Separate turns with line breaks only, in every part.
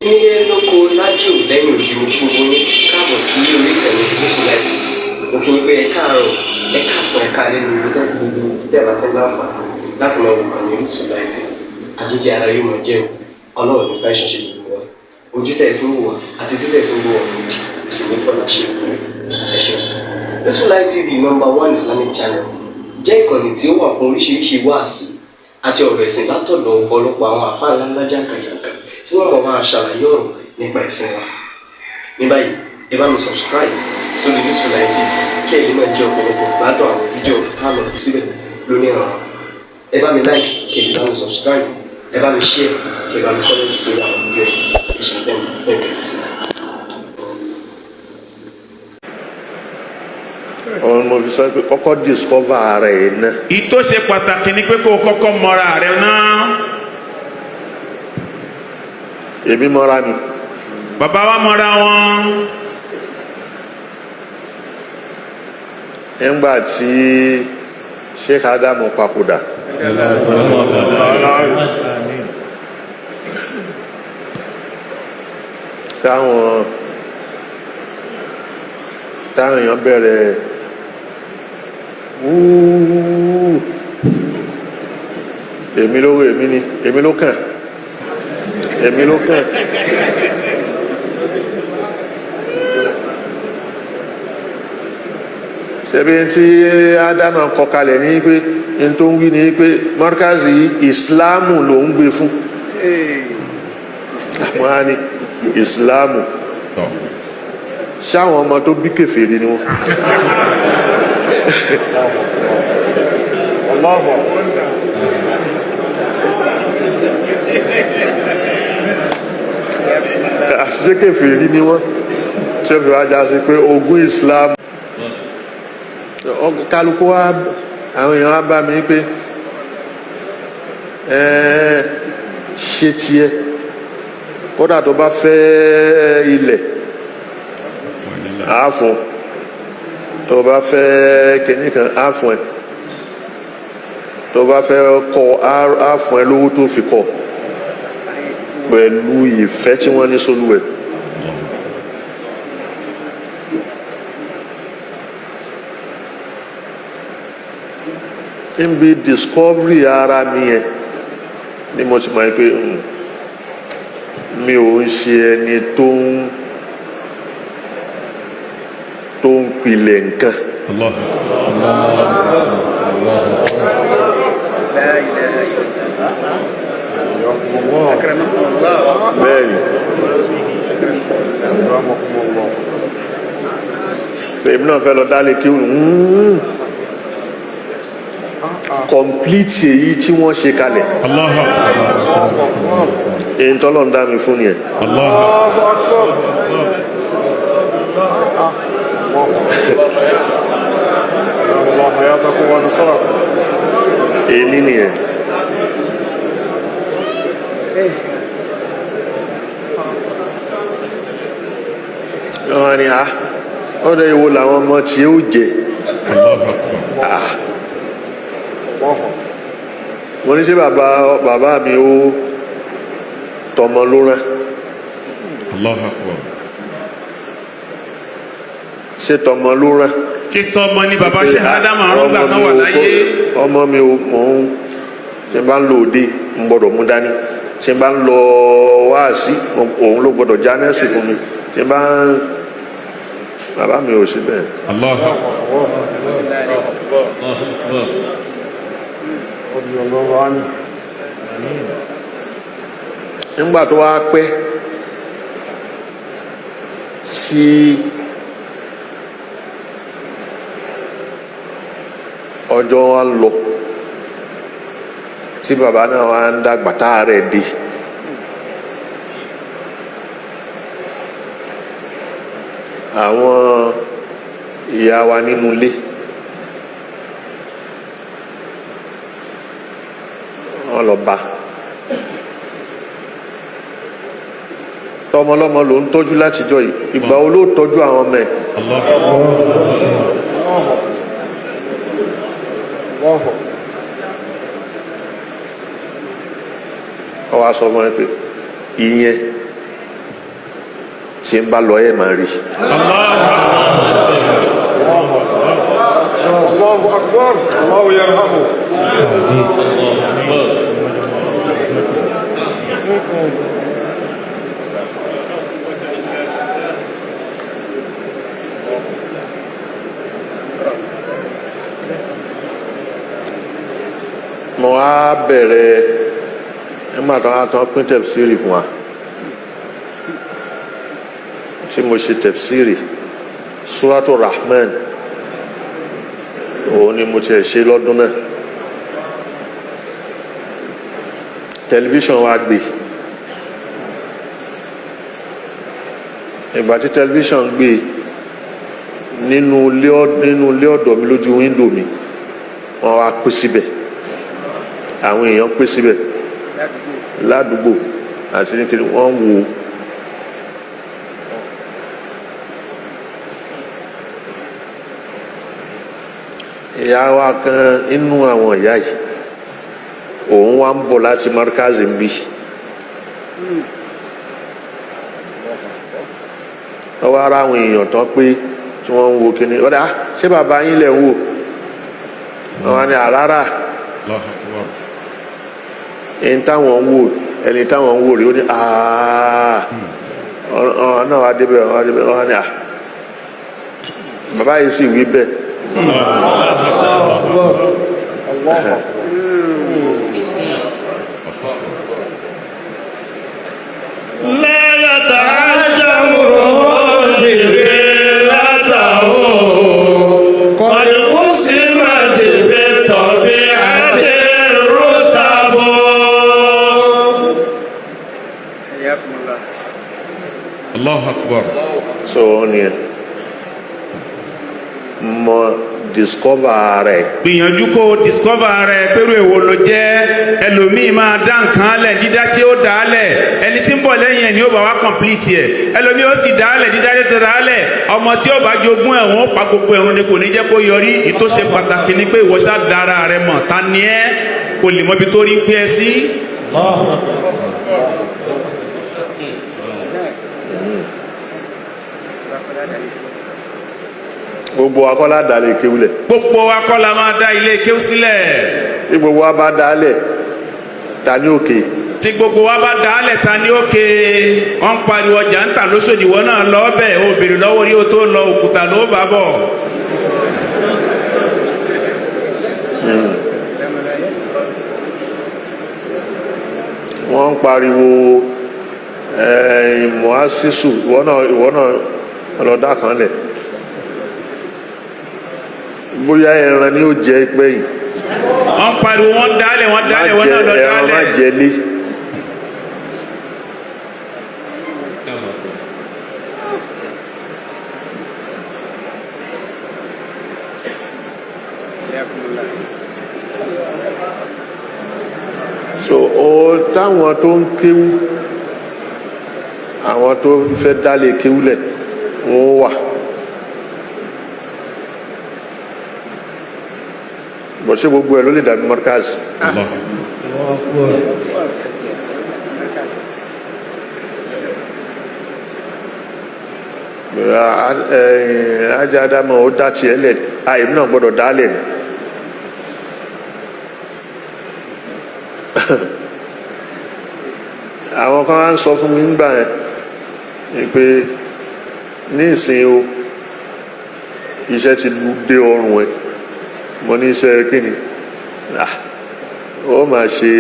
Nílé lóko lájò lẹ́yìn odi, mo kí gbogbo yín káàbọ̀ sí orí ìkànnì Gúúsù Láìtì. Mo kí yín pé ẹ káàárọ̀, ẹ káàsán, ẹ káalẹ́ ní ibi tẹ́ gbogbo tẹ́ bá ti ń láǹfààní láti máa wò kàn ní Orísun Láìtì. Àjíjẹ ara yóò máa jẹun, Ọlọ́run ní fẹ́ ṣẹṣẹ gbogbo wa. Ojú tẹ́ fi ń wò wá àti tí tẹ́ fi ń wò wá òdì kò sì ní fọlá ṣe ìpínlẹ̀. Ẹ ṣeun. Orísun Láìtì TV, number one Islamic channel, jẹ́ ìkànnì tí ó wà fún oríṣiríṣi wáàsí àti ọ̀rọ̀ ẹ̀sìn látọ̀dọ̀ ọ̀pọ̀lọpọ̀ àwọn àfáà ńláńlá jàǹkàjàǹkà tí wọ́n mọ̀ máa ṣàlàyé ọ̀rọ̀ nípa ẹ̀sìn wa. Ní báyìí, ẹ bá mi subscribe sórí Orísun Láìtì kí ẹ̀yin náà jẹ́ ọ̀pọ̀lọpọ̀ gbádùn àwọn fídíò tá a lọ fi síbẹ̀ lónìí ọ̀rọ̀. Ẹ bá mi like, kí ẹ sì bá mi subscribe, ẹ bá mi share, kí ẹ bá mi comment sórí àwọn fídíò yìí. Ẹ ṣe bẹ́ẹ̀ bẹ́ẹ̀ kẹ́tì sí.
Òun mo fi sọ pé kọ́kọ́ discover ara ẹ̀ náà.
Ìtò ṣe pàtàkì ni pé kó o kọ́kọ́ mọra rẹ náà.
Èmi mọ́ra mi.
Bàbá wa mọra wọn.
Nígbà tí Sheikh Adamu papòdà, táwọn èèyàn bẹ̀rẹ̀ wúúú, èmi ló èmi ni èmi ló kàn, èmi ló kàn. Ṣebí tí Ádámù kọ kalẹ̀ ní pé n tó ń wí ní pé mọ́rkàzì ìsìláàmù ló ń gbé fún àwọn á ní ìsìláàmù, ṣáwọn ọmọ tó bí kèfèrí ni wọn. Àṣìṣe kèfèrí ni wọn tí ó fi wá já sí pé ogún ìsìláàmù kálukú wa, àwọn èèyàn wa bá mi pé ṣe tiẹ̀, kódà tó bá fẹ́ ilẹ̀ àáfún, tó bá fẹ́ kìnní kan àáfún ẹ, tó bá fẹ́ kọ́ àáfún ẹ lówó tó fi kọ́, pẹ̀lú ìfẹ́ tí wọ́n ní sólúwẹ̀. Níbi discovery ara mi yẹn ni mo ti mọ̀ pé mi ò ń ṣe ẹni tó ń pilẹ̀ nǹkan.
Allah.
La ilaha illallah. Akramakumullah.
Bẹ́ẹ̀ni, èmi náà fẹ́ lọ dálé kí complete èyí tí wọ́n ṣe kalẹ̀.
Allah.
Èyí tọ́lọ́ ń dá mi fún nìyẹn.
Allah.
Èyí nìyẹn. Wọ́n ní a ọ̀dọ̀ ìwo làwọn ọmọ tí ó jẹ.
Allah.
Mo ní ṣé bàbá bàbá mi ó tọmọ ló rán?
Allah akbar.
Ṣé tọmọ ló rán?
Ṣé tọmọ ni bàbá Sheikh Ádámù arúgbà kan wà láyé?
Ọmọ mi ò mọ̀ ń tí n bá ń lọ òde, n gbọ́dọ̀ mú dání, tí n bá ń lọ wáàsí, òun ló gbọ́dọ̀ já nẹ́ẹ̀sì fún mi, tí n bá ń bàbá mi ò sí bẹ́ẹ̀.
Allah.
Nígbà tó wá pẹ́ sí ọjọ́ wa ń lọ tí bàbá náà wá ń dàgbà tá a rẹ̀ dé, àwọn ìyá wa nínú ilé wọn lọ bá tọmọlọmọ ló ń tọ́jú látijọ́ yìí, ìgbà wo ló tọ́jú àwọn ọmọ ẹ̀?
Allah.
Wọ́n wá sọ fún ẹ pé ìyẹn Tí n bá lọ ẹ̀ máa rí.
Allahu Akbar. Allahu yarhamu.
Mo á bẹ̀rẹ̀ nígbà tó wá tán pín tẹ̀fsírì fún wa, tí mo ṣe tẹ̀fsírì Suratu Rahman, òun ni mo tiẹ̀ ṣe lọ́dún náà. Tẹlifíṣàn wa gbé. Ìgbà tí tẹlifíṣàn gbé nínú ilé ọ̀dọ̀ mi, lójú wíńdò mi, wọ́n wá pín síbẹ̀, àwọn èèyàn pé síbẹ̀ ládùúgbò àti ní kiri, wọ́n ń wo. Ìyá wa kan inú àwọn ìyá yìí, òun wá ń bọ̀ láti markazi ń bí. Wọ́n wá ra àwọn èèyàn tán pé tí wọ́n ń wo kíní ọ̀dà, ṣé bàbá yín lẹ̀ ń wò? Wọ́n wá ní àrárá.
Allahu Akbar.
Ẹni táwọn ń wò, ẹni táwọn ń wò rí, ó ní ọ̀hún náà wá débẹ̀, wá débẹ̀. Wọ́n ní à bàbá yìí sì wí bẹ́ẹ̀.
لا يتعجب جبلته قد قسمت في الطبيعة الرتب.
Hayyakumullah.
Allahu Akbar.
So ó ní ẹ mo discover rẹ̀.
Gbìyànjú kó o discover rẹ pẹ̀lú èwo ló jẹ́. Ẹlòmíì máa dá nǹkan lẹ̀, dídá tí ó dá lẹ̀, ẹni tí ń bọ̀ lẹ́yìn ẹ̀ ni ó bá wá complete ẹ̀. Ẹlòmíì ó sì dá lẹ̀, dídá tí ó dá lẹ̀, ọmọ tí ó bá jogún ẹ̀, wọ́n pa gbogbo ẹ̀rùn ni, kò ní jẹ́ kó yọrí. Ìtò ṣe pàtàkì ni pé ìwọ ṣá dára rẹ mọ̀, ta ni ẹ́, kò lè mọ ibi tó rí gbé ẹ sí.
Gbogbo akọ́lá dalẹ̀ kéwulẹ̀.
Gbogbo wa kọ́ la máa dá ilé kéwú sílẹ̀.
Tí gbogbo wa bá dalẹ̀, ta ní òkè?
Tí gbogbo wa bá dálẹ̀, ta ní òkè? Wọ́n ń pariwo ọjà ń tà lóṣòdì, wọ́n náà lọ bẹ̀, ó béèrè lọ́wọ́ rí o tó lọ, òkúta ló bá bọ̀.
Wọ́n ń pariwo muhasisu, ìwọ náà ọlọ́dà kan lẹ̀, bóyá ẹran ni ó jẹ pé yìí.
Wọ́n ń pariwo, wọ́n dálẹ̀, wọ́n
Má
dálẹ̀, wọ́n
jẹ
náà lọ
ẹran, má
dálẹ̀.
jẹ lé.
Hayyakumullah.
So ó táwọn tó ń kéwú, àwọn tó fẹ́ dálé kéwú lẹ̀, wọ́n wà bọ̀. Ṣé gbogbo ẹ̀ ló lè dàbí markaz?
Allah.
Ajá Ádámọ̀ ó dá tiẹ̀ lẹ̀, àìmí náà gbọ́dọ̀ dálẹ̀ ni. Àwọn kan á ń sọ fún mi nígbà yẹn ni pé ní ìsìn o, iṣẹ́ ti dé ọrùn ẹ̀. Mo ní iṣẹ́ kí ni? Ah, ó máa ṣe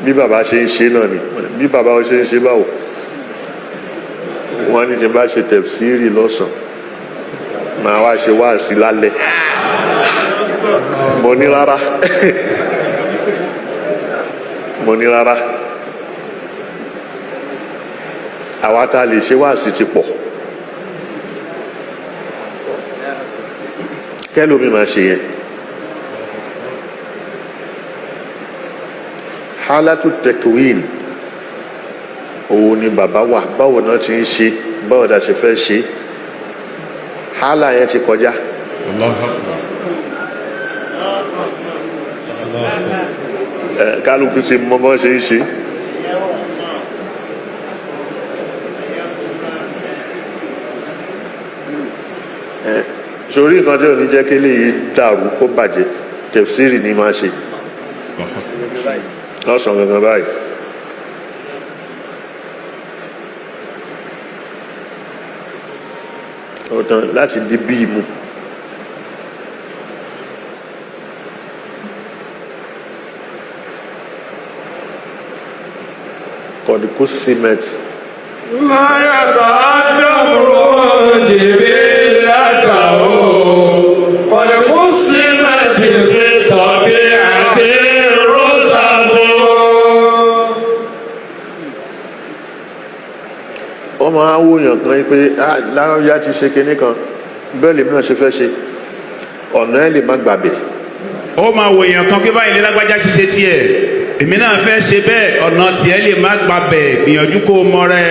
bí bàbá ṣe ń ṣe náà ni. Bí bàbá ṣe ń ṣe báwo? Wọ́n ní tí n bá ṣe tẹ̀fsíìrì lọ́sàn, màá wá ṣe wáàsí lálẹ́. Mo ní rárá, mo ní rárá, àwa tá a lè ṣe wáàsí ti pọ̀, kẹ́lómi máa ṣe yẹn. Halatu tekwin òun ni bàbá wa, báwo náà ti ń ṣe, báwo la ṣe fẹ́ ṣe, hálà yẹn ti kọjá.
Allahu Akbar.
Ẹ kálukú ti mọ bọ́ ṣe ń ṣe. Sórí nǹkan tí ò ní jẹ́ kí eléyìí dàrú kó bàjẹ́, tẹ̀fsírì ni máa ṣe lọ́sàn-án gangan báyìí. Ó tán láti di bíi mu. Kọ̀dùkú cement.
لا يتعدم جبلته قد قسمت في الطبيعة الرتب.
Wọ́n máa wòyàn kan pé, "Ah, lárọ́yá ti ṣe kinní kan, bẹ́ẹ̀ lèmi náà ṣe fẹ́ ṣe." Ọ̀nà ẹ̀ lè má gbàbẹ̀.
Ó máa wò èèyàn kan pé báyìí ní lágbájá ṣiṣẹ́ tiẹ̀, èmi náà fẹ́ ṣe bẹ́ẹ̀, ọ̀nà tiẹ̀ lè má gbabẹ̀. Gbìyànjú kó o mọ rẹ.